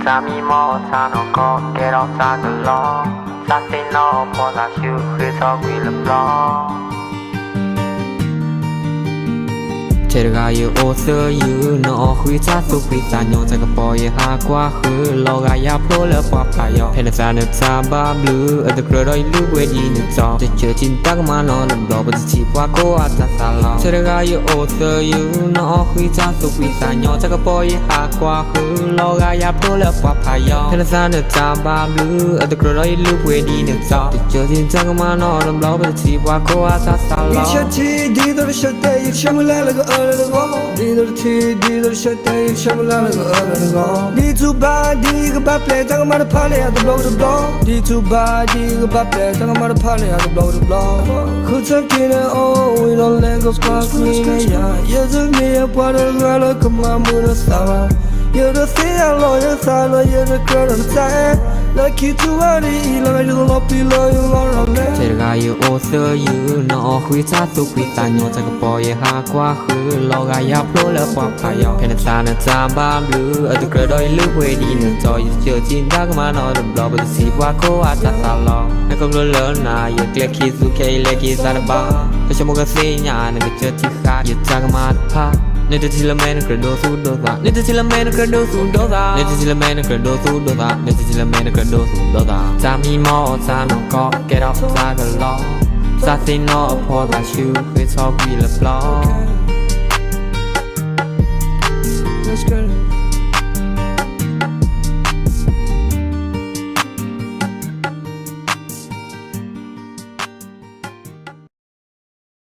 တၢ်မံမီၢ်အီၣ်ဆၣ်နီၢ်ကီၢ် ကဲထီၣ်သးကလီၤ, သးသ့ၣ်နီၣ်အီၣ်ဖီသးဆူ ဃ့ထီၣ်ကွံာ်လၢပျီ ထဲတဂၤယအိၣ်သယုၢ် နအီၣ်ဃုာ်တၢ်သူၣ်ဖှံသးညီ တၢ်ကပီၤယဟးကွၢ်ဃုာ် လီၤဂာ်ယၤဖျိလၢပှၤဖးယီၤ ဖဲနသးနတၢ်ဘၣ်ဘျုး အတကြၢးဒီးယလုၢ်ပှ့ၤဒ်နတီၤ တစၢၤထံနတၢ်ကမၣ်နီတဘျီ ပတထံၣ်ပှၤကိးအတၢ်သးလီၤ ထဲတဂၤယအိၣ်သယုၢ် နအီၣ်ဃုာ်တၢ်သူၣ်ဖှံသးညီ တၢ်ကပီၤယဟးကွၢ်ဃုာ် လီၤဂာ်ယၤဖျိလၢပှၤဖးယီၤ ဖဲနသးနတၢ်ဘၣ်ဘျုး အတကြၢးဒီးယလုၢ်ပှ့ၤဒ်နတီၤ တစၢၤထံနတၢ်ကမၣ်နီတဘျီ ပတထံၣ်ပှၤကိးအတၢ်သးလီၤ ယဆၢထံ ဒ်သိးတဆၢတဲာ် ယကဆၢမုၢ်လၢ်လၢကအၢလၢတဂီၢ် ဒ်သိးတထံ ဒ်သိးတဆၢတဲာ် ယကဆၢမုၢ်လၢ်လၢကအၢလၢတဂီၢ် ဒ်ထူဘၣ်ဒ်ကဘၣ်ပျဲတၢ်ကမၣ်တဖၣ်န့ၣ် အတဘျီကတဘျီ ဒ်ထူဘၣ်ဒ်ကဘၣ်ပျဲ တၢ်ကမၣ်တဖၣ်န့ၣ် အတဘျီကတဘျီ ဃုထၢက့ၤန့ၣ် အိၣ်ဝံၤဒီးလဲၤကကွၢ်ကွံာ်ယၤ ယတမ့ၢ်ပှၤတဂၤလၢကမၤမုာ်နသးဘၣ် ယတသ့အလီၢ် ယသးလီၤ ယတကြၢးဒီးနတၢ်အဲၣ် လၢခံထူဘၣ်ဒ်အံၤ လၢယကလီၤပျံၤလၢယလီၤရၤလဲၣ် ထဲတဂၤယအိၣ်သယုၢ် နအီၣ်ဃုာ်တၢ်သူၣ်ဖှံသးညီ တၢ်ကပီၤယဟးကွၢ်ဃုာ် လီၤဂာ်ယၤဖျိလၢပှၤဖးယီၤ ဖဲနသးနတၢ်ဘၣ်ဘျုး အတကြၢးဒီးယလုၢ်ပှ့ၤဒ်နတီၤ ယတစၢၤထံနတၢ်ကမၣ်နီတဘျီ ပတထံၣ်ပှၤကိးအတၢ်သးလီၤ နခီဖျိလၢနၤ ယကျဲခံသူခဲအံၤ လဲၤက့ၤသးတဘၣ် ကဆိကမိၣ်ကသ့ၣ်ညါ နကစၢၢ်ထံဃာ်ယတၢ်ကမၣ်တဖၣ် နတထံၣ်လၢမဲ နကြၢးဒိသူၣ်ဒိသး နတထံၣ်လၢမဲ နကြၢးဒိသူၣ်ဒိသး နတထံၣ်လၢမဲ နကြၢးဒိသူၣ်ဒိသး နတထံၣ်လၢမဲ နကြၢးဒိသူၣ်ဒိသး တၢ်မံမီၢ်အီၣ်ဆၣ်နီၢ်ကီၢ် ကဲထီၣ်သးကလီၤ သးသ့ၣ်နီၣ်အီၣ်ဖီသးဆူ ဃ့ထီၣ်ကွံာ်လၢပျီ Let's go.